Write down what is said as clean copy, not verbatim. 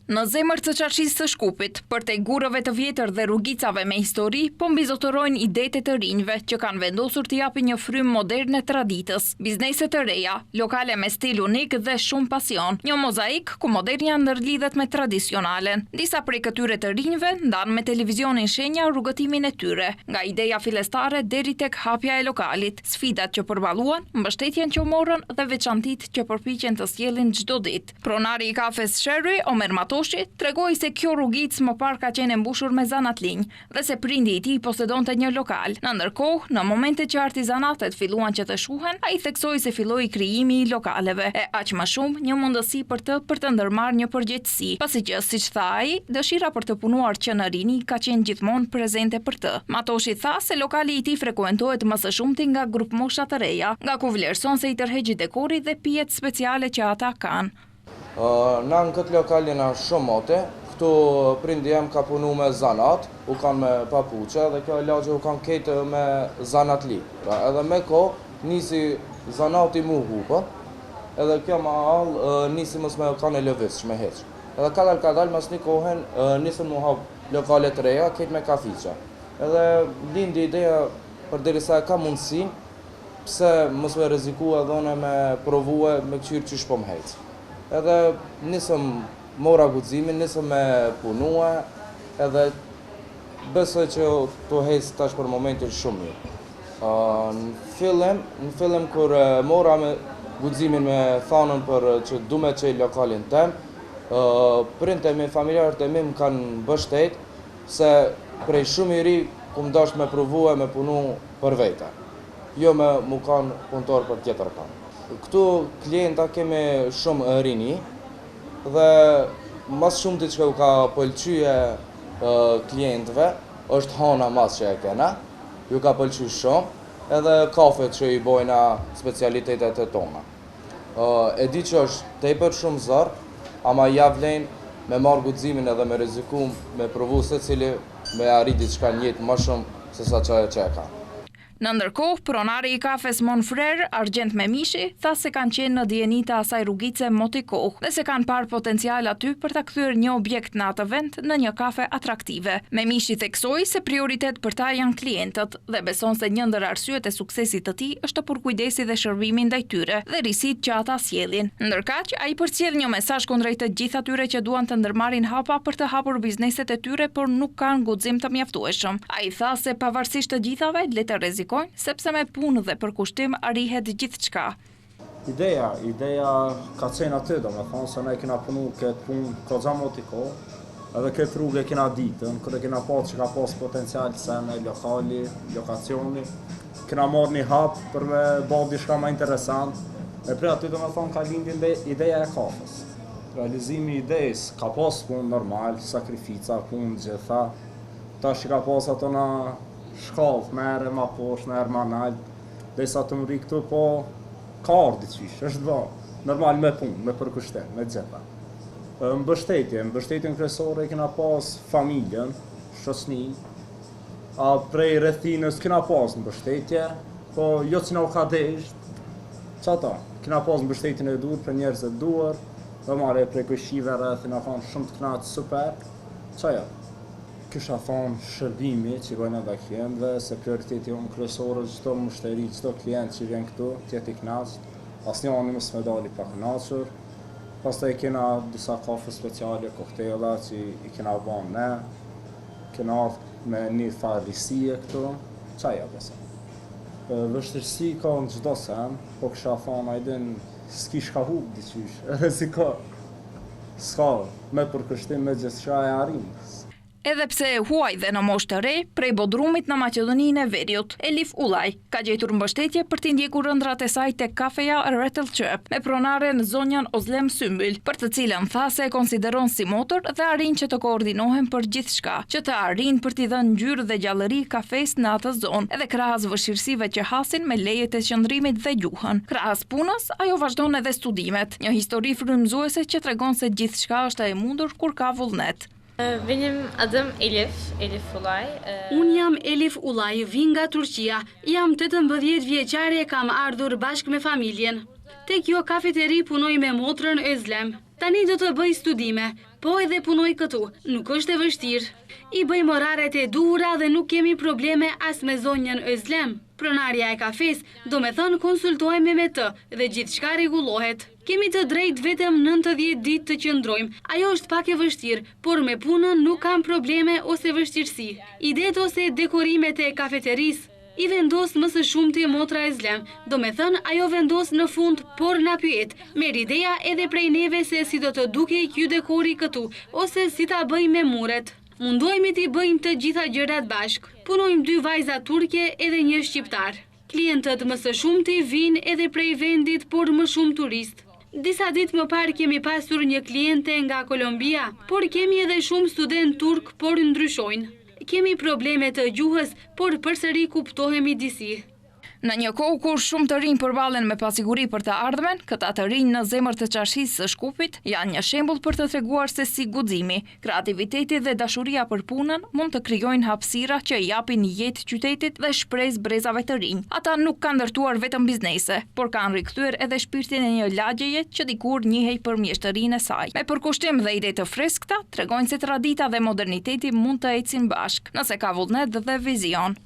Në zemër të Çarshisë së Shkupit, përtej gurëve të vjetër dhe rrugicave me histori, po mbizotërojnë idetë e të rinjve që kanë vendosur t'i japin një frymë moderne traditës. Biznese të reja, lokale me stil unik dhe shumë pasion. Një mozaik ku modernja ndërlidhet me tradicionalen. Disa prej këtyre të rinjve ndanë me televizionin Shenja rrugëtimin e tyre, nga ideja fillestare deri tek hapja e lokalit, sfidat që përballuan, mbështetjen që morën dhe veçantitë që përpiqen të sjellin çdo ditë. Pronari i kafes Sherry, Omer Matoshi, tregoi se kjo rrugicë më parë ka qenë e mbushur me zanatlinj dhe se prindi i tij posedonte një lokal. Në ndërkohë, në momentet që artizanatet filluan që të shuhen, ai theksoi se filloi krijimi i lokaleve, e aq më shumë një mundësi për të për të ndërmarrë një përgjegjësi, pasi që, siç tha ai, dëshira për të punuar që në rini ka qenë gjithmonë prezente për të. Matoshi tha se lokali i tij frekuentohet më së shumti nga grupmosha të reja, nga ku vlerëson se i tërheq dekori dhe pijet speciale që ata kanë. Na në këtë lokal jena shumë mote, këtu prindi jem ka punu me zanat, u kanë me papuqe dhe kjo lagje u kanë krejt me zanatli. Pra edhe me kohë nisi zanati mu hupë, edhe kjo mahallë nisi mos me kanë e lëvizshme hiç. Edhe kadal kadal mas një kohe nisën mu hap lokale të reja, krejt me kafiqe. Edhe lindi ideja përderisa e kam mundësinë, Pse mos me rreziku edhe une me provue me kqyr qysh po më hec. Edhe nisëm mora guximin, nisëm me punue edhe besoj që tu hec tash për momentin shumë mirë. Në fillim, në fillim kur mora me guximin me thanën për që du me çel lokalin tem, prindët e mi, familjarët e mi më kanë mbështet se prej shumë i ri kum dasht me provue me punu për vete. Jo me mu kanë punëtor për tjetër kan. Këtu klienta kemi shumë rini dhe ma s'shumti që u ka pëlqye klientëve është hana mas që e kena, ju ka pëlqy shumë, edhe kafet që i bojna specialitetet e tona. E di që është tepër shumë zor, ama ja vlen me marrë guximin edhe me rreziku me provu secili me arrit diçka n'jetë ma shumë se sa që e ka. Në ndërkohë, pronari i kafes Monfrer, Argjent Memishi, tha se kanë qenë në dijeni të asaj rrugice moti kohë dhe se kanë parë potencial aty për ta kthyer një objekt në atë vend në një kafe atraktive. Memishi theksoi se prioritet për ta janë klientët dhe beson se një ndër arsyet e suksesit të tij është përkujdesi dhe shërbimi ndaj tyre dhe risitë që ata sjellin. Ndërkaq, ai përcjell një mesazh kundrejt të gjithë atyre që duan të ndërmarrin hapa për të hapur bizneset e tyre por nuk kanë guxim të mjaftueshëm. Ai tha se pavarësisht të gjithave, le të rrezikojnë, sepse me punë dhe përkushtim arrihet gjithçka. Ideja, ideja ka qenë aty, domethonë, se ne kena punu këtë punë kogja moti kohë, edhe këtë rrugë e kena ditën, kur e kena pa që ka pas potencial sene, lokali, lokacioni, kena marrë një hap për me ba diçka ma interesant, e prej aty domethonë ka lindi ideja e kafës. Realizimi i idejës ka pas punë normal, sakrifica, punë gjitha, tash i ka pas ato na shkallët, merë ma poshtë, merë ma nalt, Derisa të mrri këtu, po ka ardhë diqysh, është bë, normal me punë, me përkushtim, me gjitha. Mbështetje, mbështetjen kryesore e kena pas familjen, shoqnin, a prej rrethinës kena pas mbështetje, po jo që na u ka desht, qato, kena pas mbështetjen e duhur prej njerëzve të duhur, normal e prej kojshive rreth, na kanë shumë të knaqë, super, qajo. Kisha thonë shërbimi që i bojna ndaj klientëve, se prioriteti jonë kryesor është çdo mushteri, çdo klient që vjen këtu të jetë i kënaqur, asnjani mos me dalë i pakënaqur. Pastaj kena disa kafe speciale, koktejla që i kena ba ne. Kena ardhë me një farë risie këtu, qajo besoj. Vështirësi ka në çdo sen, po kisha thonë, a i din, s'ki shka hup diqysh, edhe si ka. S'ka, me përkushtim me gjithçka e arrin. Edhe pse e huaj dhe në moshë të re, prej Bodrumit në Maqedoninë e Veriut, Elif Ullaj, ka gjetur mbështetje për t'i ndjekur ëndrrat e saj tek kafeja Rattle Trap, me pronaren zonjën Ozlem Symbyl, për të cilën tha se e konsideron si motër dhe arrin që të koordinohen për gjithçka, që të arrijnë për t'i dhënë ngjyrë dhe gjallëri kafes në atë zonë, edhe krahas vështirësive që hasin me lejet e qëndrimit dhe gjuhën. Krahas punës, ajo vazhdon edhe studimet. Një histori frymëzuese që tregon se gjithçka është e mundur kur ka vullnet. Benim adım Elif, Elif Ulay. Unë jam Elif Ulay, vij nga Turqia. Jam 18 vjeçare e kam ardhur bashkë me familjen. Te kjo kafeteri punoj me motrën Özlem. Tani do të bëj studime, po edhe punoj këtu, nuk është e vështirë. I bëjmë oraret e duhura dhe nuk kemi probleme as me zonjën Özlem, pronarja e kafesë, domethënë konsultohemi me të dhe gjithçka rregullohet. Kemi të drejtë vetëm 90 ditë të qëndrojmë, ajo është pak e vështirë, por me punën nuk kam probleme ose vështirësi. Idetë ose dekorimet e kafeterisë i vendos më së shumti motra Özlem, domethënë ajo vendos në fund, por na pyet, merr ideja edhe prej neve se si do të dukej ky dekori këtu, ose si ta bëjmë me muret. Mundohemi t'i bëjmë të gjitha gjërat bashkë. Punojmë dy vajza turke edhe një shqiptar. Klientët më së shumti vijnë edhe prej vendit, por më shumë turistë. Disa ditë më parë kemi pasur një kliente nga Kolumbia, por kemi edhe shumë studentë turk, por ndryshojnë. Kemi probleme të gjuhës, por përsëri kuptohemi disi. Në një kohë kur shumë të rinj përballen me pasiguri për të ardhmen, këta të rinj në zemër të Çarshisë së Shkupit janë një shembull për të treguar se si guximi, kreativiteti dhe dashuria për punën mund të krijojnë hapësira që i japin jetë qytetit dhe shpresë brezave të rinj. Ata nuk kanë ndërtuar vetëm biznese, por kanë rikthyer edhe shpirtin e një lagjeje që dikur njihej për mjeshtërinë e saj. Me përkushtim dhe ide të freskëta, tregojnë se tradita dhe moderniteti mund të ecin bashkë, nëse ka vullnet dhe vizion.